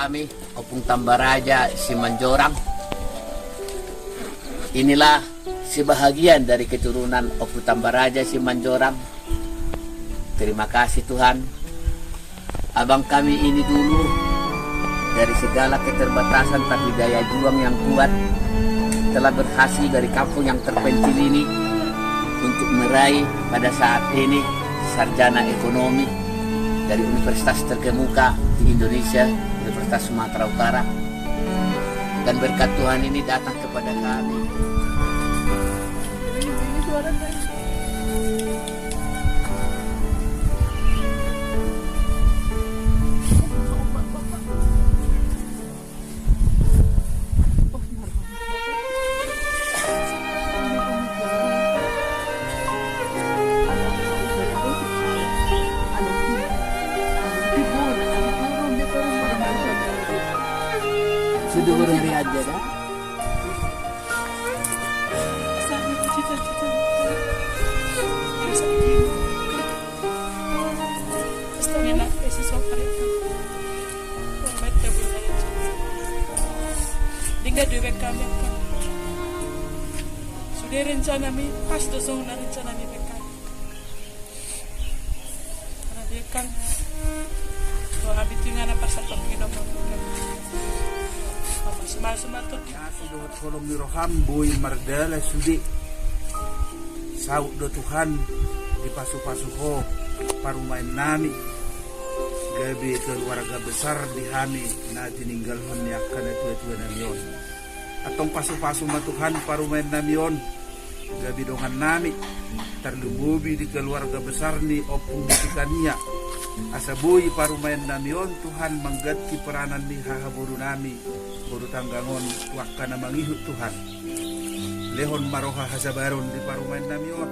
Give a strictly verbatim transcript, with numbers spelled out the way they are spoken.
Kami, Ompung Tambaraja Simanjorang. Inilah sebahagian dari keturunan Ompu Tambaraja Simanjorang. Terima kasih, Tuhan. Abang kami ini dulu, dari segala keterbatasan, tapi daya juang yang kuat telah berhasil dari kampung yang terpencil ini untuk meraih pada saat ini sarjana ekonomi dari universitas terkemuka di Indonesia, Universitas Sumatera Utara. Dan berkat Tuhan ini datang kepada kami. Sudah baru hari aja dah. Denggan do ibaen hami, angka. Sude rencanami, pas do songon na rencanami ibaen hami. Karena dia kan, kalau hami tu inganan pas satu kino mau. Masuk, masuk, masuk. Asi dohot holong ni roham boi mardalan sude. Saut do Tuhan, dipasupasu Ho parumaennami, gabe keluarga besar di hami na tininggalhon ni angka natuatuanami on. Antong pasupasu ma Tuhan parumaennami on, gabe dongannami, tarlumobi di keluarga besar ni Ompu Mutikania. Asa boi parumaennami on Tuhan mangganti peranan ni hahaborunami, boru Tanggang on, tu angka na mangihut Tuhan. Lehon ma roha hasabaron di parumaennami on.